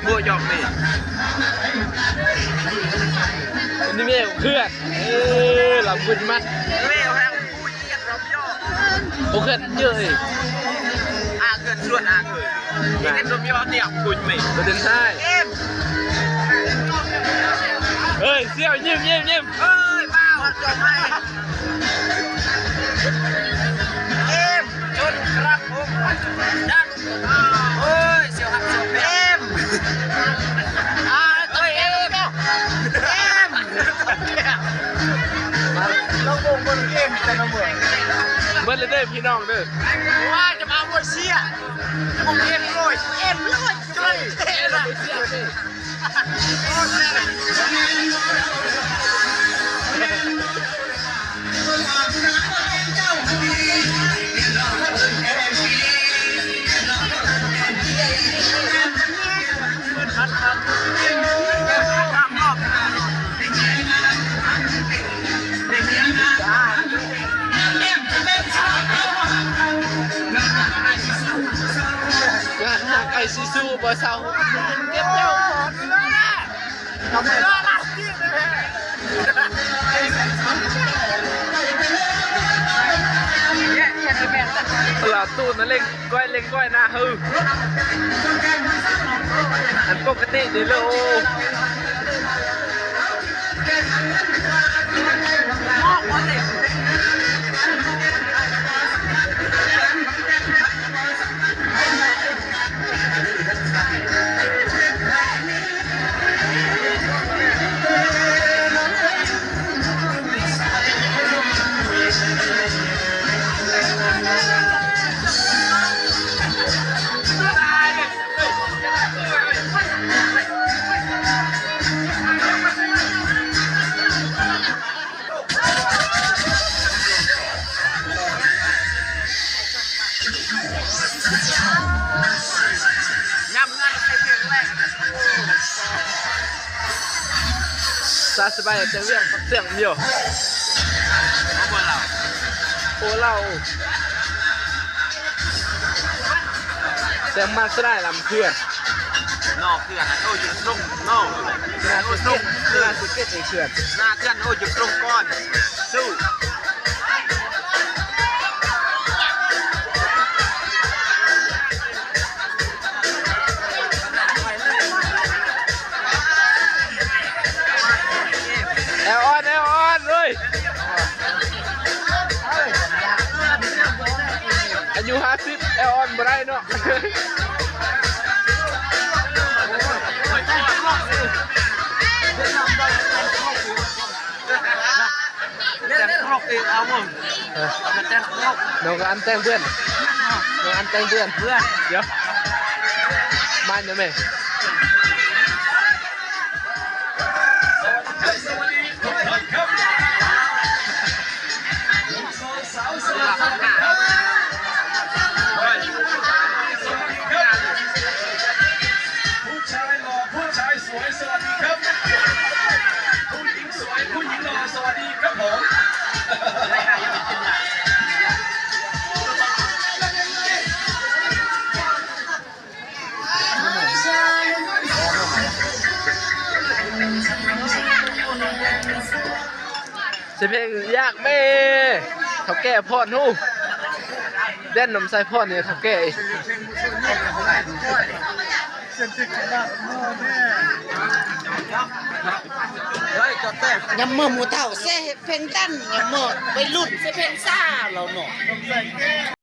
ໂອ້ ຢອກນີ້ ນີ້ແມ່ເພື່ອນ ເອີ ລຳບຸນມັດ Ô, gần chưa ơi. À, gần luôn, à, ừ. Đi đến Romeo thì học Quỳnh mình. Có đến hai. Em. Ơi, siêu, nhím, nhím, nhím. Ơi, bao cho mày. Em, trốn crap không. Đã. Ơi, siêu hấp siêu em. À, ơi, em. Em. ເບິດແລ້ວເດີພີ່ນ້ອງເດີ ວ່າຈະມາໂອເຊຍ ເອັມໂລດ ເອັມໂລດ ເອັມໂລດ. ງານໜັກ ໄອຊີຢູ ບໍ່ເຊົາ ເກັບເຈົ້າ. ລາວຕູ້ນະເລັງ ກ້ອຍເລັງກ້ອຍນາຮື ອັນປົກກະຕິເດເລີ. Sa sibaya teng liang teng mio. Ô lao. Teng ma srai lam khuen. No khuen, ô ju sung, no. Khuen, ô sung, khuen. Khuen, ô ju sung kon. Su. ແອວອ່ອນ ແອວອ່ອນເລີຍ ອາຍຸຫ້າສິບ ແອວອ່ອນບໍ່ໄດ້ເນາະ. ແຕ່ງຄອກເອງເອົາບໍ່ ແຕ່ງຄອກ ນ້ອງອັນແຕ່ງເພື່ອນ ນ້ອງອັນແຕ່ງເພື່ອນ ເພື່ອນ ດຽວ ມານະແມ່. สวย ผู้หญิงหล่อ สวัสดีครับผม ຊິເພງຢາກແມ່ ເຖົ້າແກ່ພອນຮູ້ ແດນນຳໃສ່ພອນນີ້ເຖົ້າແກ່. ຍາມເມື່ອໝູ່ເຖົ້າເສເຮັດເພງດັນ ຍາມເມື່ອໄວລຸ້ນເສເພງຊາລາວເນາະ.